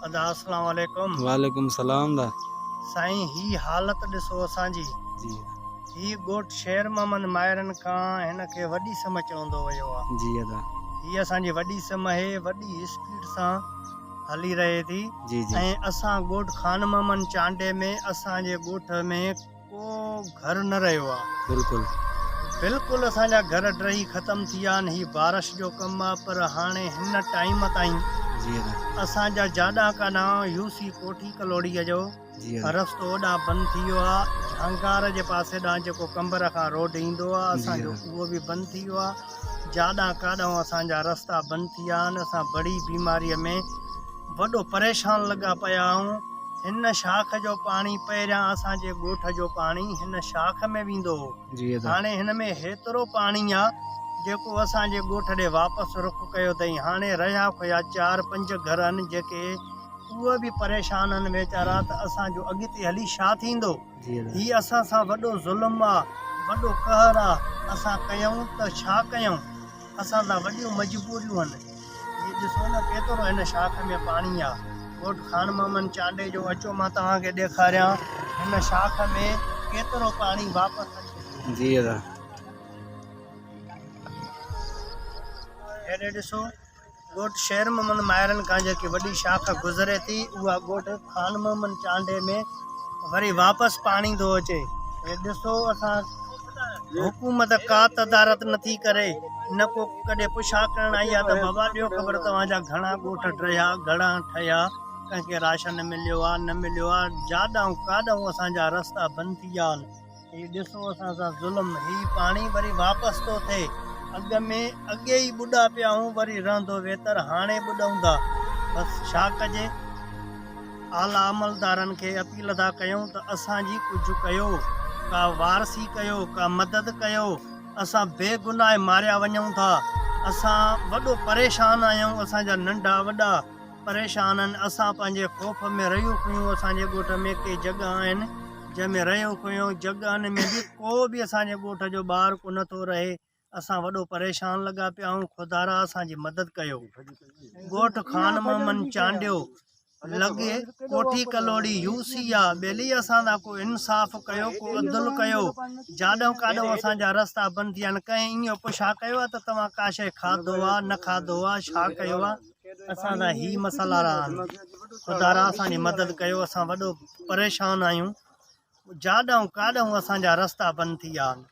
ادا اسلام عليڪم. وعليڪم سلام دا. سائين هي حالت ڏسو اسان جي. جي. هي ڳوٺ شير محمد مائرن کان هن کي وڏي سم چوندو ويو آ. جي ادا. هي اسان جي وڏي سم اهي وڏي اسپيڊ سان هلي رهي ٿي. جي جي. ۽ اسان ڳوٺ خان محمد چانڊيي ۾ اسان جي ڳوٺ ۾ ڪو گهر نه رهيو آ. بلڪل. بلڪل اسان جا گهر ڊهي ختم ٿي ويا آهن هي بارش جو ڪم آ پر هاڻي هن ٽائيم تائين جي ادا. اسان جا جاڏا ڪاڏا يو سي ڪوٺي ڪلهوڙي جو جي ادا. رستو اوڏانهن بند ٿي ويو آ جهانگار جي پاسي ڏانهن جيڪو قمبر کان روڊ ايندو آ جي اسان جو ادا. اهو به بند ٿي ويو آ جاڏا ڪاڏا اسان جا رستا بند ٿي ويا آهن اسان بڙي بيماري ۾ وڏو پريشان لڳا پيا آهيون. هن شاخ جو پاڻي پهريان اسان جي ڳوٺ جو پاڻي هن شاخ ۾ ويندو هو. هاڻي هن ۾ هيترو پاڻي آ جيڪو اسان جي ڳوٺ ڏي واپس رخ ڪيو اٿئي. هاڻي رهيا کهيا چار پنج گهر آهن جيڪي اهي به پريشان آهن ويچارا ته اسان جو اڳتي هلي ڇا ٿيندو. هي اسان سان وڏو ظلم آ، وڏو قهر آ، اسان ڪيون ته ڇا ڪيون. اسان تان وڏيون مجبوريون هن. هي ڏسو نه ڪيترو هن شاخ ۾ پاڻي آ. ڳوٺ خان محمد چانڊيي جو اچو مان توهان کي ڏيکاريان هن شاخ ۾ ڪيترو پاڻي واپس اچي ٿو. جي ادا. هيڏي ڏسو ڳوٺ شير محمد مائرن کان جيڪي وڏي شاخ گذري ٿي اها ڳوٺ خان محمد چانڊيي ۾ وري واپس پاڻي ٿو اچي. هي ڏسو اسان حڪومت ڪا تدارت نٿي ڪري نه ڪو ڪڏهن پڇا ڪرڻ آئي آ ته بابا ڏيو خبر توهان جا گهڻا ڳوٺ ڊهيا گهڻا ٺهيا ڪنهن کي راشن مليو آ نه مليو آ جاڏانهن ڪاڏانهن اسان جا رستا بند ٿي ويا آهن هي ڏسو اسان سان ظلم هي پاڻي وري واپس ٿو ٿئي اڳ ۾ اڳي ئي ٻڏا پيا هون وري رهندو ويتر هاڻي ٻڏون ٿا بس ڇا ڪجي. اعليٰ عملدارن کي اپيل ٿا ڪيون ته اسان جي ڪجهه ڪيو، ڪا وارثي ڪيو، ڪا مدد ڪيو، اسان بي گناهه ماريا وڃون ٿا، اسان وڏو پريشان آهيون، اسان جا ننڍا وڏا پريشان آهن، اسان پنهنجي خوف ۾ رهيون کيون، اسان جي ڳوٺ ۾ ڪي جڳهه آهن جنهن ۾ رهيو کيون، جڳهن ۾ به ڪو به اسان جي ڳوٺ جو ٻار ڪونه ٿو رهي، اسان وڏو پريشان لڳا پيا آهيون خدارا اسان جي مدد ڪيو. ڳوٺ خان محمد چانڊيو لڳ ڪوٺي ڪلهوڙي يو سي آ ٻيلي اسان سان ڪو انصاف ڪيو ڪو عدل ڪيو جاڏهون ڪاڏهون اسان جا رستا بند ٿي ويا آهن ڪنهن ايئن پڇا ڪيو آ ته توهان ڪا شيء کاڌو آ نه کاڌو آ ڇا ڪيو آ اسان سان هي مسئلا رهيا آهن خدارا اسان جي مدد ڪيو اسان وڏو پريشان آهيون جاڏهون ڪاڏهون اسان جا رستا بند ٿي ويا آهن.